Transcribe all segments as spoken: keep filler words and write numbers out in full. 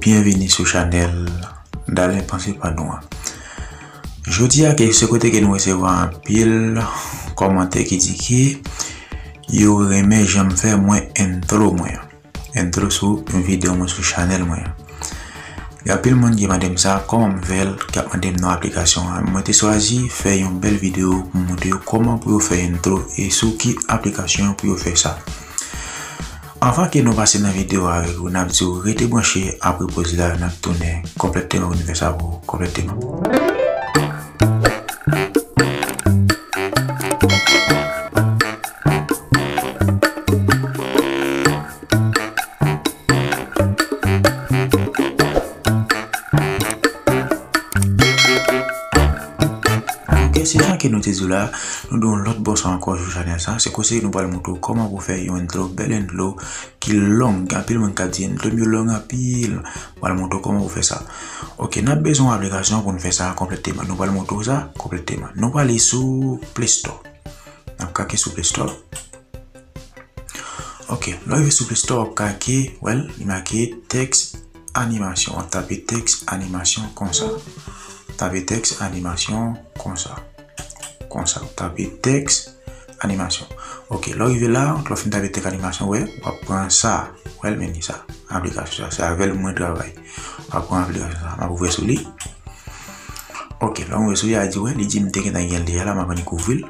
Byenvini sou chanèl Dalen Panse Pa Nou an. Jodi a, ke se kote ke nou resevwa anpil kòmantè ki di ke yo renmen jan m fè mwen entwo mwen an. Entwo sou videyo mwen sou chanèl mwen an. Gen anpil moun ki mande m sa, kòman m fè l, ki ap mande m non aplikasyon an. Mwen te chwazi fè yon bèl videyo pou montre yo kòman pou yo fè entwo e sou ki aplikasyon pou yo fè sa. Anvan ke nou pase nan videyo a avèk ou, n ap di w rete branche, apre poz la, n ap tounen konplèteman pou nou fè sa pou konplèteman. Ok, se jan ke nou te di w la, nou gen yon lòt bò sa ankò sou chanèl sa. Se kote nou pral montre w kòman pou fè yon entwo, bèl entwo ki long. Gen anpil moun k ap di entwo m yo long anpil. Mwen pral montre w kòman pou fè sa. Ok, n ap bezwen yon aplikasyon pou n fè sa konplèteman. Nou pral montre w sa konplèteman. Nou prale sou Play Store. N ap kake sou Play Store. Ok, lè w rive sou Play Store, w ap kake, w wè l, li make tèks animasyon. W ap tape tèks animasyon konsa. Tape tèks animasyon konsa. Konsa, w tape tèks animasyon. Ok, lè w rive la, lè w fin tape tèks animasyon, w wè, w ap pran sa. W wè l, men li sa. Aplikasyon sa, se avè l mwen travay. W ap pran aplikasyon sa. M ap ouvè sou li. Ok, lè w ouvè sou li, a di, w wè, li di m te gentan gen l deja la, m ap annik ouvri l.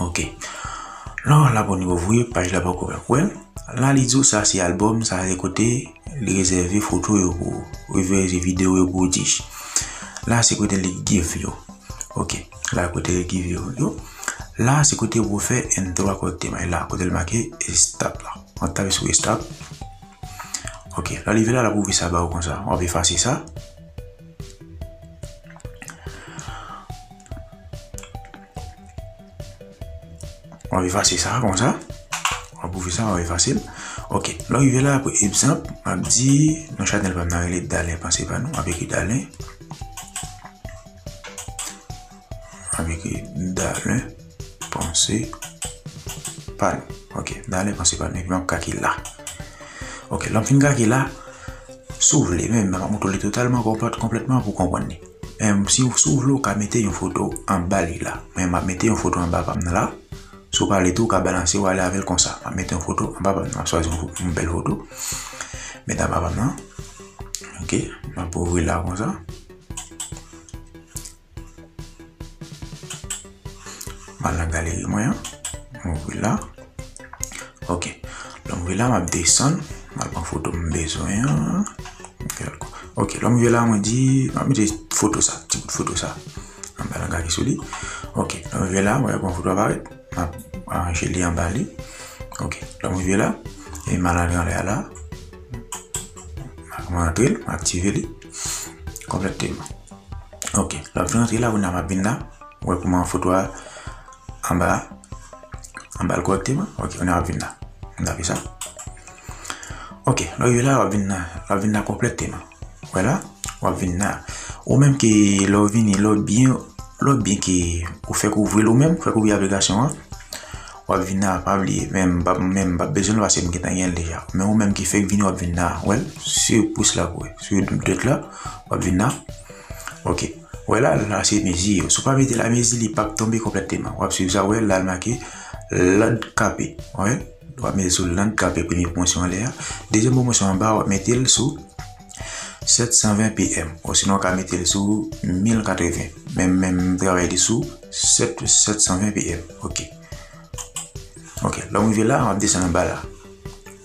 Ok. Lè w la pou nou ouvri paj la poko wè. Wè, la li di w sa se albòm, sa se kote li rezève foto yo pou ou, rezève videyo yo pou ou, dich. La se kote li give yo. Ok. La kote li give yo. Yo. La se kote pou fè entwo a kòrèkteman. E la kote l make stop la. Mwen tape sou stop. Ok. Lè li rive la, l ap ouvri sa ba ou konsa. W ap efase sa. W ap efase sa konsa. W ap ouvri sa, w ap efase l. Ok. Lè w rive la, pou egzanp, m ap di, non chanèl pa m nan rele Dalen Panse Pa Nou. M ap ekri Dalen. M ap ekri Dalen Panse Pa Nou. Ok, Dalen Panse Pa Nou. Epi m ap kake la. Ok, lè m fin kake la, si w vle, men m ap montre w li totalman konplèt, konplètman pou w konprann li. Em, si, si w vle, w ka mete yon foto anba li la. Men m ap mete yon foto anba pa m nan la. Si w pa vle tou, w ka balanse w ale avè l konsa. M ap mete yon foto anba pa m nan. M ap chwazi yon, yon bèl foto. Mete anba pa m nan. Ok, m ap ouvri la konsa. M al nan galeri mwen an. M ouvri la. Ok. Lè m ouvri la, m ap desann. M al pran foto m bezwen an. Ok, lè m rive la, mwen di, m ap mete foto sa, ti bout foto sa. Anba la, gade sou li. Ok, lè m rive la, mwen pran foto a parèt. M ap aranje li anba li. Ok, lè m rive la, e m al antre anlè a la. M ap rantre l, m aktive li. Konplèteman. Ok, lè m fin rantre la, kounye a m ap vin la. Ou wè kòman foto a anba, anba l kòrèkteman. Ok, kounye a m ap vin la. M tape sa. Ok, lè w rive la, w ap vin la, w ap vin la konplèteman. Wè la, w ap vin la. Ou menm ke lè w vini, lè w byen, lè w byen ke ou fèk ouvri l ou menm, ou fèk ouvri aplikasyon an, w ap vin la, pa bliye, men m p ap, men m p ap bezwen l paske m gentan gen l deja. Men ou menm ki fèk vini, w ap vin la, wè l, sou pous la, wè, sou dwèt la, w ap vin la. Ok. Wè la, la se mezi yo. Si w pa mete la mezi, li p ap tonbe konplèteman. W ap swiv sa, wè, la l make Landcape. Wè, w ap mete sou Landcape, premye pwomosyon anlè a. Dezyèm pwomosyon anba, w ap mete l sou sèt san ven P M. Osinon, w ka mete l sou mil katreven. Men, men m travay li sou sèt, sèt san ven P M. Ok. Ok, lè m rive la, w ap desann anba la.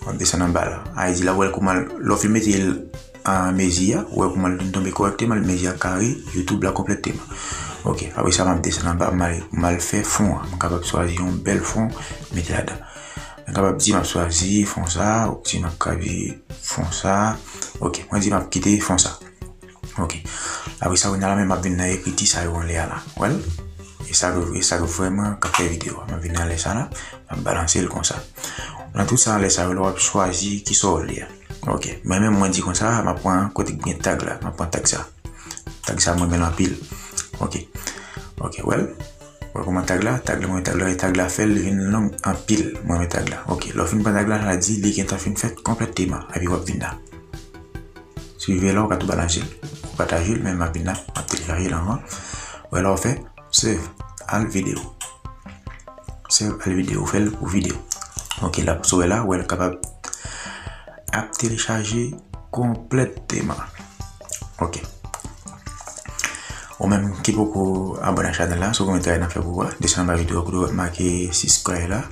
W ap desann anba la. A di la, w wè kòman, lè w fin mete l an mezi a, w wè kòman l vin tonbe kòrèkteman, mezi a kare, YouTube la konplèteman. Ok, apre sa, m ap desann anba, m al, m al fè fon an. M kapab chwazi yon bèl fon, mete ladan. Mwen kapab di m ap chwazi fon sa, ou di m ap kabi fon sa. Ok, mwen di m ap kite fon sa. Ok. Apre sa, kounye a la menm, m ap vin nan ekriti sa yo anlè a la. Wè l? E sa k, e sa k vrèman k ap fè videyo a. M ap vin anlè sa la, m ap balanse l konsa. Nan tout sa anlè sa yo, la w ap chwazi kisa w vle a. Ok. Mwen menm, mwen di konsa, m ap pran kote k gen tag la. M ap pran tag sa. Tag sa, mwen renmen l anpil. Ok. Ok, wè l? Wè kòman tag la, tag la, mwen tag la, e tag la fè l vin long anpil. Mwen renmen tag la. Ok, lè w fin pran tag la, sa di li gentan fin fèt konplèteman. Epi w ap vin la. Si w rive la, ou ka tou balanse l, ou pataje l, men m ap vin la, m ap telechaje l anvan. Ou wè la, ou fè save, al videyo. Save, al videyo, ou fè l pou videyo. Ok, la, si w wè la, ou wè l kapab ap telechaje konplèteman. Ok. Ou menm ki poko abòne ak chanèl la, si w renmen travay n ap fè pou ou a, desann anba videyo a kote w wè make subscribe la.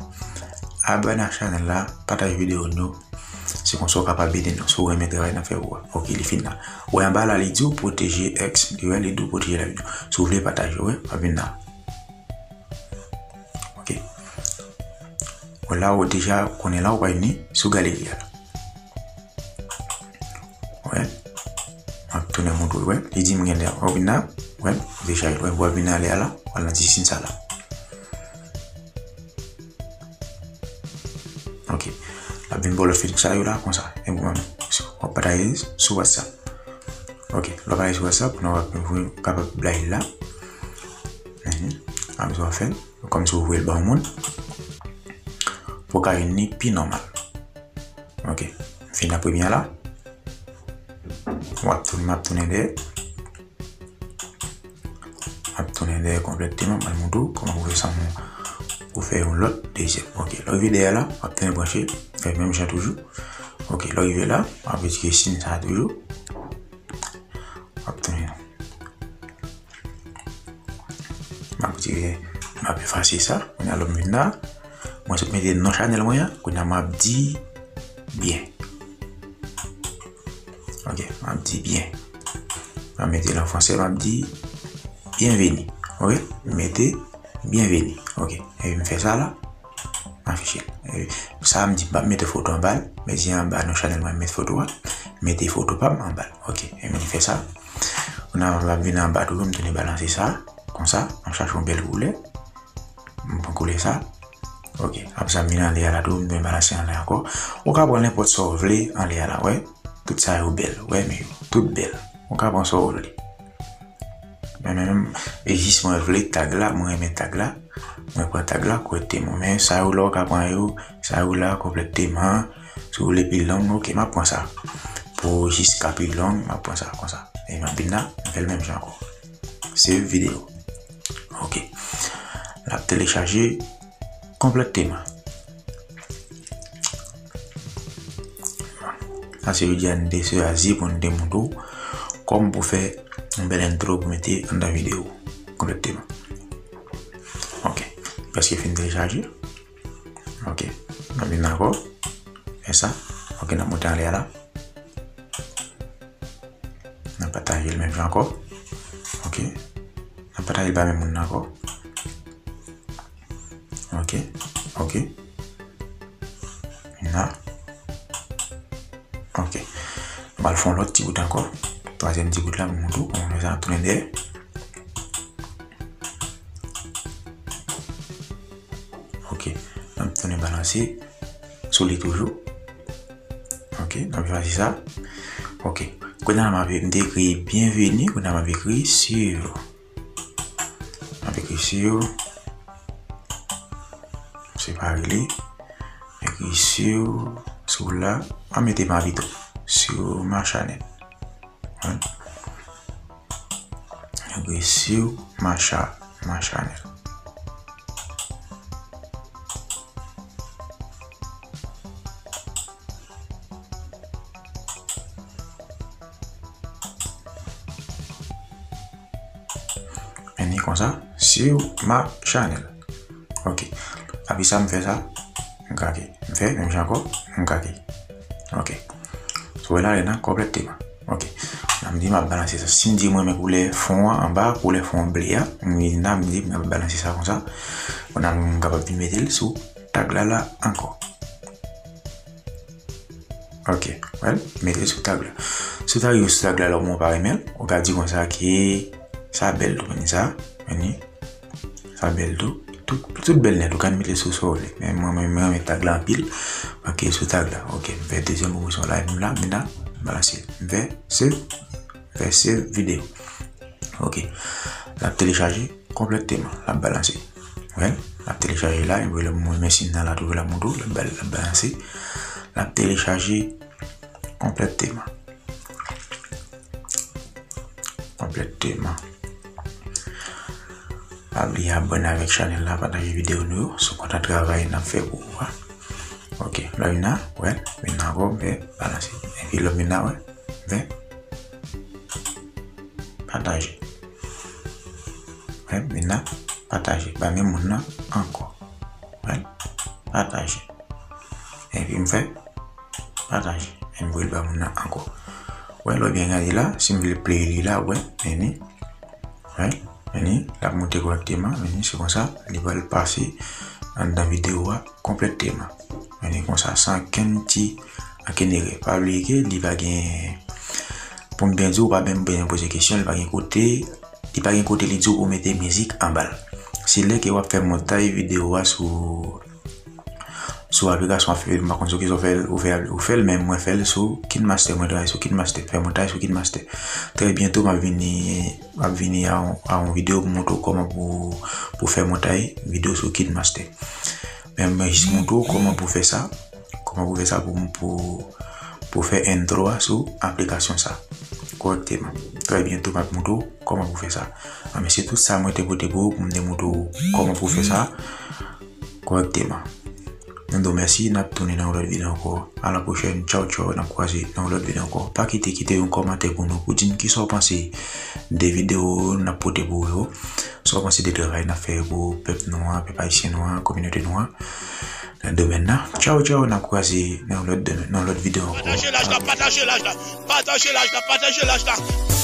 Abòne ak chanèl la, pataje videyo nou. Se konsa w kapab ede nou si w renmen travay n ap fè pou ou a. Ok, li fin la. Ou wè anba la, li di w pwoteje ex, li wè, li di w pwoteje la videyo. Si w vle pataje, w wè, w ap vin la. Ok. Ou la, ou deja konnen la, ou pral vini sou galeri a la. Wè. M ap tounen montre w, wè. Li di m gen lè. Ou vin la, wè. Deja, wè, ou vin ale a la. Ou al nan ti siy sa la. Ok. L ap vin ba w lòt filtre sa yo la, konsa. E pou mwen, w ap pataje sou WhatsApp. Ok. Lè w pataje sou WhatsApp, nou w ap kapab bay la. Mhm. Ap bezwen fè l. Kòmsi w voye l ba yon moun. Pou w ka jwenn li pi nòmal. Ok. Fin nan premye a la. W ap tounen, m ap tounen dèyè. M ap tounen dèyè konplèteman. M al montre w kòman pou fè sa, pou fè yon lòt dezyèm. Ok. Lè w rive dèyè la, w ap tounen branche. Fè menm jan toujou. Ok. Lè w rive la, w ap retire siy sa toujou. W ap tounen. M ap retire, m ap efase sa. Kounye a lè m vin la, mwen sot mete non chanèl mwen an. Kounye a m ap di byen. Ok, m ap di byen. M ap mete l an fransè, m ap di bienvenue. Ok, m mete bienvenue. Ok, epi m fè sa la. M afiche l. E, sa a m di m p ap mete foto anba l, men di anba non chanèl mwen m met foto a, m mete foto pa m anba l. Ok, e m fè sa. Kounye a m ap vin anba toujou, m tounen balanse sa, konsa, m ap chache yon bèl koulè. M pran koulè sa. Ok, apre sa m vin anlè a la tou, m tounen balanse anlè ankò. Ou ka pran nenpòt sa w vle anlè a la, wè. Tout sa yo bèl, wè, men yo tout bèl. Ou ka pran sa w vle. Men, men, men, e jis mwen vle tag la, mwen renmen tag la. Mwen pran tag la kòrèkteman. Men sa yo la, ou ka pran yo, sa yo la kòrèkteman. Si w vle pi long, ok, m ap pran sa. Pou jiska pi long, m ap pran sa, konsa. E m ap vin la, m fè l menm jan ankò. Save videyo. Ok. L ap telechaje konplèteman. Sa se jodi a n te swazi pou n te montre w kòman pou fè yon bèl entwo pou mete anndan videyo konplèteman. Ok. Prèske fin telechaje. Ok. N ap vin ankò. Fè sa. Ok, n ap monte anlè a la. N ap pataje l menm jan ankò. Ok. N ap pataje l ba menm moun nan ankò. Ok. Ok. Vin la. Ok. M al fè yon lòt ti bout ankò. Twazyèm ti bout la, m montre w kòman fè sa, tounen dèyè. Ok. N ap tounen balanse sou li toujou. Ok, n ap chwazi sa. Ok. Kounye a m ap, m te ekri bienvenue, kounye a m ap ekri sur. M ap ekri sur. Separe li. Ekri sur, sou la. M ap mete ma vi tou. Sur ma chanèl. Wi. Ekri sur ma cha-, ma chanèl. Men li konsa, sur ma chanèl. Ok. Apre sa, m fè sa, m kake. M fè, menm jan ankò, m kake. Ok. Sou wè la, li nan konplèteman. Ok. Nan m di m ap balanse sa. Si m di mwen renmen koulè fon an anba, koulè fon an ble a, m vin la, m di m ap balanse sa konsa. Kounye a m kapab vin mete l sou tag la la ankò. Ok, well, mete sou tag la. Si w ta rive sou tag la, lè w pa renmen l, ou ka di konsa ke sa bèl tou, men sa, men sa bèl tou. Tout, tout bèl nèt, ou ka mete sou sa w vle. Men mwen, mwen, mwen renmen tag la anpil. Ok, sou tag la. Ok, m fè dezyèm opsyon la, m la, m la, m balanse. M fè save, m fè save videyo. Ok. L ap telechaje konplèteman. L ap balanse. Well, l ap telechaje la, epi lè mwen men siy nan la toujou la montre w, l ap bal-, l ap balanse. L ap telechaje konplèteman. konplèteman. Pa bliye abòne avèk chanèl la, pataje videyo nou yo, si w kontan travay n ap fè pou ou a. Ok, lè w vin la, wè, vin la ankò, m fè balanse. Epi lè w vin la, wè, m fè pataje. Wè, vin la, pataje. Ba menm moun nan ankò. Wè, pataje. Epi m fè pataje. E m voye l ba moun nan ankò. Wè, lè w byen gade la, si m vle play li la, wè, vini. Wè, vini, l ap moute kòrèkteman, vini, se konsa, li pral pase anndan videyo a konplèteman. Vini konsa, san okenn ti, okenn erè. Pa bliye ke li pa gen, pou m byen di w, ou pa menm bezwen poze kesyon, li pa gen kote, li pa gen kote li di w pou mete mizik anba l. Se lè ke w ap fè montay videyo a sou sou aplikasyon ap fè, m pa konn sou ki sa w fè l, ou fè, ou fè l, men mwen fè l sou KineMaster, mwen travay sou KineMaster, fè montay sou KineMaster. Trè byento, m ap vini, m ap vini a yon, a yon videyo pou montre w kòman pou, pou fè montay videyo sou KineMaster. Men mwen jis montre w kòman pou fè sa, kòman pou fè sa pou, pou, pou fè entwo a sou aplikasyon sa kòrèkteman. Trè byento, m ap montre w kòman pou fè sa. A, men se tout sa mwen te pote pou ou, pou m te montre w kòman pou fè sa kòrèkteman. Nou di w mèsi, n ap tounen nan yon lòt videyo ankò. A la pwochèn, tchaw tchaw, n ap kwaze nan yon lòt videyo ankò. Pa kite kite yon kòmantè pou nou, pou di n kisa w panse de videyo n ap pote pou ou yo. Sa w panse de travay n ap fè pou pèp nou an, pèp ayisyen nou an, kominote nou an, nan domèn nan. Tchaw tchaw, n ap kwaze nan yon lòt, nan yon lòt videyo ankò. Pataje laj la, pataje laj la, pataje laj la, pataje laj la.